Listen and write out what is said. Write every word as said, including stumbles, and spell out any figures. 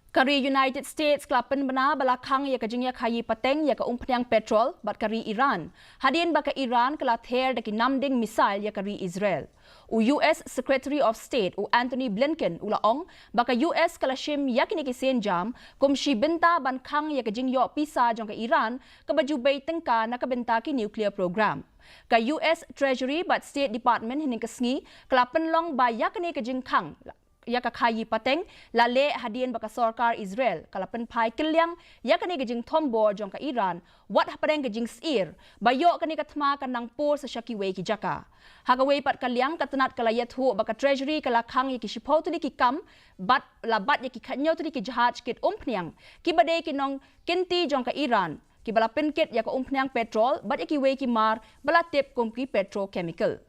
Ka ri United States ka la pynbna ba la khang ïa ka jingïakhaïi pateng ïa ka umphniang petrol bad ka ri Iran, hadien ba ka Iran ka la ther da ki namding missile ïa ka ri Israel. U U S Secretary of State u Antony Blinken u la ong ba ka U S ka la shim ïa kine ki sienjam kum shi bynta ban khang ïa ka jingïoh pisa jong ka Iran kaba ju bei tyngka na ka bynta ki nuclear program. Ka U S Treasury bad State Department hynne ka sngi ka la pynlong ba ïa kane ka jingkhang ïa ka khaïi pateng la leh hadien ba ka sorkar Israel ka la pynphai kylliang ïa kane ka jingthombor jong ka Iran, wat hapdeng ka jingsyier ba ïoh kane ka thma kan nang pur sa sha kiwei ki jaka. Ha kawei pat ka liang, ka tnat ka la ïathuh ba ka Treasury ka la khang ïa ki shiphew tylli ki kam bad la bat ïa ki khathynñiew tylli ki jahaj kit umphniang kiba dei ki nongkynti jong ka Iran, kiba la pynkit ïa ka umphniang petrol bad ïa kiwei ki mar ba la tip kum ki petrochemical.